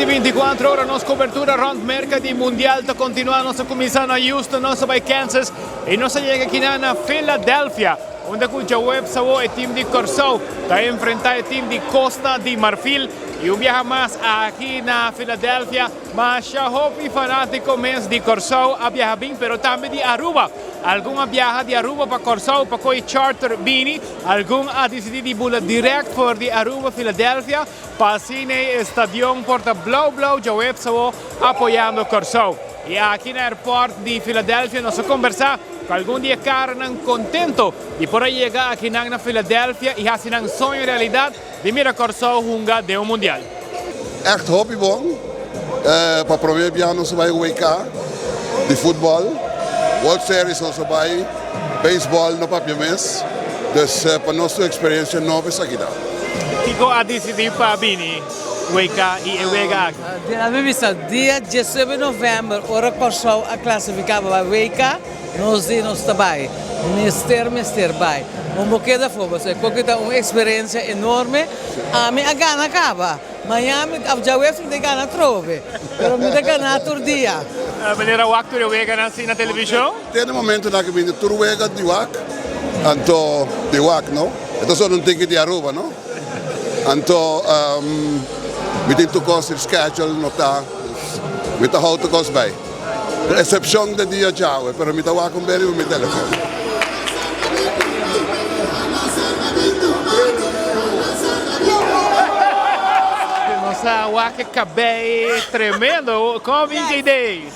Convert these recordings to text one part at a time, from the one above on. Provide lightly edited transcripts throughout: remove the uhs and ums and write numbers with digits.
di 24 ora nos cobertura rond Merca di Mundial ta continua. Nos a cuminsa na Houston, nos a bay Kansas y nos a yega aki na Philadelphia, unda cu djaweps awo e team di Corsou ta enfrenta e team di Costa di Marfil. Y un biaha mas aki na Philadelphia, masha hopi fanatico mes di Corsou a biaha bin, pero tambe di Aruba. Algun a biaha di Aruba pa Corsou pa coy charter bini, algun a dicidi di bula direct for di Aruba Philadelphia pa asina e stadion por ta blauw blauw djaweps awo apoyando Corsou. Y aki na airport di Philadelphia nos a conversa cu algun di e caranan contento di por a yega akinan na Philadelphia y haci nan soño realidad di mira Kòrsou hunga den un mundial. Echt hopi bon. Pa prome bia nos a bai WK di futbol. World Series nos a bai, baseball no papia mes. Dus pa nos tur experiencia nobo esaki ta. Kiko a dicidi pa bini WK y e wega aki? Laat bisa, dia diesnuebe november ora Kòrsou a klasifiká pa bai WK, Nos di nos ta bai. Mester mester bai. Bo no keda afó pasobra e koki ta un eksperensia enorme. Ami a gana kaba. Mañan mi ta djaweps mi ta gana atrobe. Pero mi ta gana tur dia. Meneer a wak tur e weganan si na televishon? Te na momentonan ku bini tur wega di wak, anto di wak no. E ta solo un tiki di Aruba no. Anto mi tin tur kos schedule notá. Mi ta hou tur kos bai. Excepcion de dia djawe, pero mi ta wak un beri ku mi telefon. Nos a wak e kabei tremendo. Kon bin ke idee?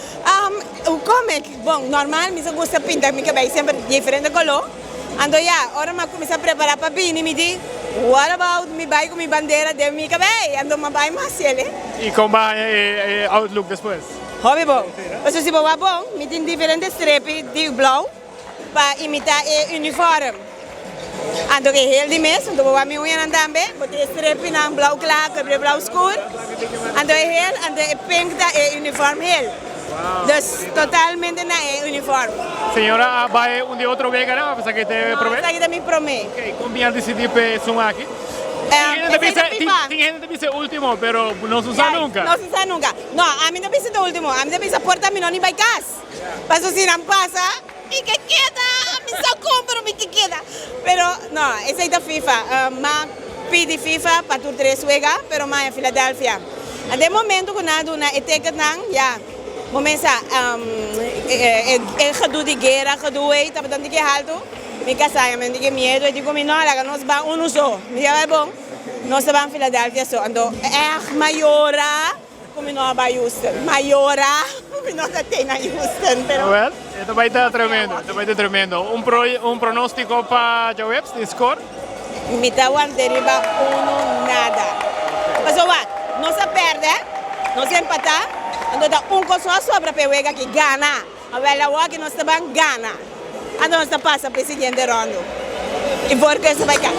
Un comic, bon, normal mi sa gusta pinta mi kabei semper diferente color. Anto ya, ora mi a cuminsa prepara pa bini mi di, what about mi bai cu mi bandera den mi kabei? Anto mi a bai mas ciele. Y con bo a haña e outlook despues? Hopi bon. Pasobra si bo wak bon, mi tin diferente strepi di blou pa imita e uniform. Anto ke hel di mes, anto bo wak mi uñanan tambe, bo tin e strepinan blou kla ku e blou skur. Anto e hel, anto e pink ta e uniform hel. Dus totalmente na e uniform. Señora a bai un di otro weganan of esaki ta e prome? No, esaki ta mi prome. Ok, kon bin a disidi p'e esun aki? Tin hende ta bisa e ultimo, pero nos no sa nunka. Nos no sa nunka. No, ami no bisa ta ultimo. Ami ta bisa por ta mi no ni bai kas. Paso si nan pasa, mi ke keda. Mi sa kon, pero mi ke keda. Pero no, esei ta FIFA. M'a pidi FIFA pa tur tres wega, pero m'a Philadelphia. Den momento ku nan a duna e ticketnan, ya, bo mesa e gedoe di guera, gedoe ei tabata un tiki haltu. Mi kasá ya mi un tiki miedu. E di ku mi, no, laga nos ban unu so. Mi di, bai bon. Nos ta ban Philadelphia so. Anto, ègt m'a yora ku mi no a bai Houston. M'a yora ku mi no ta te na Houston, pero. Well, e ta bai ta tremendo, e ta bai ta tremendo. Un pro, un pronóstiko pa djaweps di score? Mi ta wanta riba unu nada. Pasobra wak, nos a pèrdè, nos a empatá, anto ta un kos so a sobra pa e wega aki, gana. Awel awoki nos ta ban gana. Anto nos ta pasa pa e siguiente rondo. I for ku esei bai kas.